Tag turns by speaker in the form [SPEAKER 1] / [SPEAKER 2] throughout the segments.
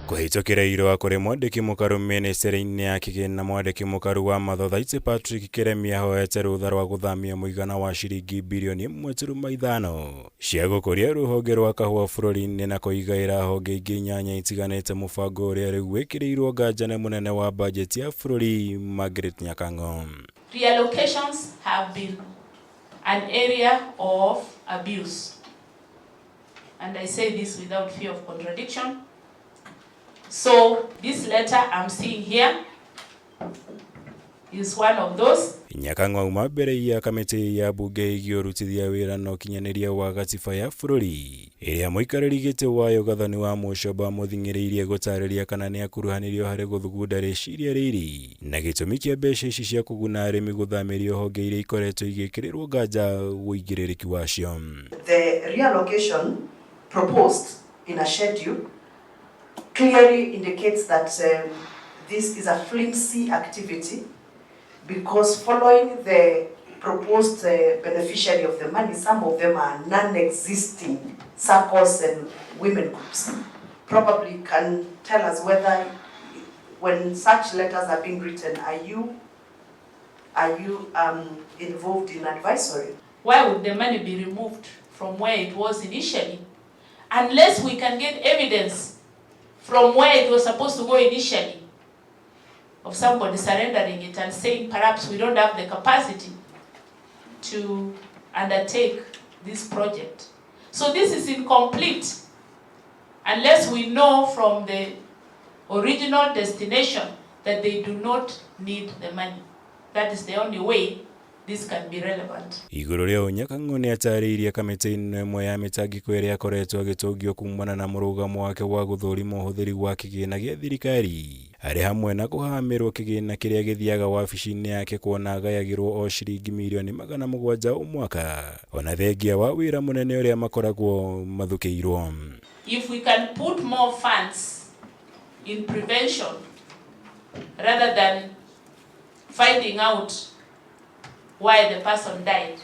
[SPEAKER 1] Kũhĩtũkĩra irũa kũrĩ mwandĩki mũkaru mĩnĩstĩrĩ-inĩ ya kĩgĩna mwandĩki mũkaru wa matho Thaitĩ Patrick Kĩremi ahoete rũtha rwa gũthamia mũigana wa ciringi birioni 1.5 cia gũkũria rũhonge rwa kahũa bũrũri-inĩ na kũigaĩra honge ingĩ inyanya itiganĩte mũbango ũrĩa rĩu wĩkĩrĩirwo nganja nĩ mũnene wa bajeti ya bũrũri Margaret Nyakang'o.
[SPEAKER 2] Reallocations have been an area of abuse. And I say this without fear of contradiction. So this letter I'm seeing here is one of those.
[SPEAKER 1] Nyakang'o auma mbere ya kamĩtĩ ya bunge ĩgiĩ ũrutithia wĩra na ũkinyanĩria wa gatiba ya bũrũri ĩrĩa mũikarĩri gĩtĩ wayo Gathoni wa Mũcomba amũthing'ĩrĩirie gũtarĩria kana nĩakuruhanirio harĩ gũthugunda rĩciria rĩrĩ na gĩtũmi kĩa mbeca ici cia kũguna arĩmi gũthamĩrio honge iria ikoretwo igĩkĩrĩrwo nganja ũigĩrĩrĩki wacio.
[SPEAKER 3] The reallocation proposed in a schedule clearly indicates that this is a flimsy activity because following the proposed beneficiary of the money, some of them are non-existing SACCOs and women groups. Probably can tell us whether when such letters are being written, are you involved in advisory?
[SPEAKER 2] Why would the money be removed from where it was initially? Unless we can get evidence from where it was supposed to go initially, of somebody surrendering it and saying perhaps we don't have the capacity to undertake this project. So this is incomplete unless we know from the original destination that they do not need the money. That is the only way this can be relevant.
[SPEAKER 1] Igũrũ rĩa ũũ Nyakang'o nĩatarĩirie kamĩtĩ ĩno ĩmwe ya mĩtangĩko ĩrĩa akoretwo agĩtũngio kumana na mũrũgamo wake wa gũthũrima ũhũthĩri wa kĩgĩna gĩa thirikari arĩ hamwe na kũhamĩrwo kĩgĩna kĩrĩa gĩthiaga wabici-inĩ yake kuona agayagĩrwo o ciringi mirioni 700 o mwaka ona thengia wa wĩra mũnene ũrĩa makoragwo mathukĩirwo.
[SPEAKER 2] If we can put more funds in prevention rather than finding out why the person died,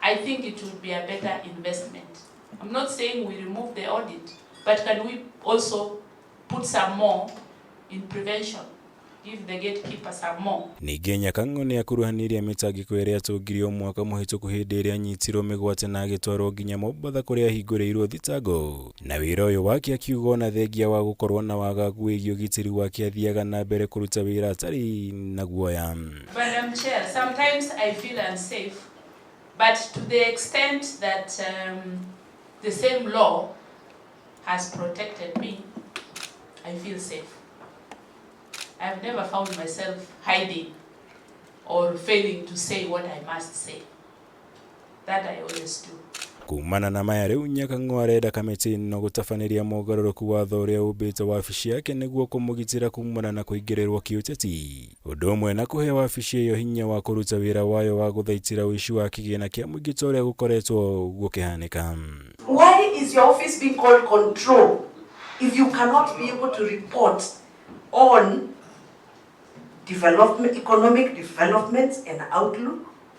[SPEAKER 2] I think it would be a better investment. I'm not saying we remove the audit, but can we also put some more in prevention? Give the gatekeeper some more.
[SPEAKER 1] Ningĩ Nyakang'o nĩ akuruhanirie mĩtangĩko ĩrĩa atũngirio mwaka mũhĩtũku hĩndĩ ĩrĩa anyitirwo mĩgwate na agĩtwarwo nginya Mombatha kũrĩa ahingũrĩirwo thitango na wĩra ũyũ wake akiuga ona thengia wa gũkorwo na wagagu wĩgiĩ ũgitĩri wake athiaga na mbere kũruta wĩra atarĩ na guoya.
[SPEAKER 2] Madam Chair, sometimes I feel unsafe, but to the extent that the same law has protected me, I feel safe. I've never found myself hiding or failing to say what I must say. That I always do.
[SPEAKER 1] Kumana na maya rĩu Nyakang'o arenda kamĩtĩ ĩno gũtabanĩria mogarũrũku watho ũrĩa ũmbĩte wabici yake nĩguo kũmũgitĩra kumana na kũingĩrĩrwo kĩũteti ũndũ ũmwe na kũhe wabici ĩyo hinya wa kũruta wĩra wayo wa gũthaitĩra ũici wa kĩgĩna kĩa mũingĩ ta ũrĩa gũkoretwo gũkĩhanĩka.
[SPEAKER 3] Why is your office being called control if you cannot be able to report on development, economic development and outlook,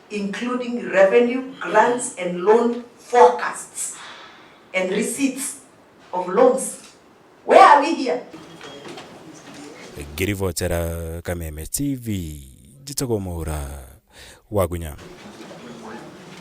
[SPEAKER 3] including revenue, grants and loan forecasts and receipts of loans? Where are we here?
[SPEAKER 1] Ngĩribotera Kameme TV njĩtagwo Mwaura Wagunya.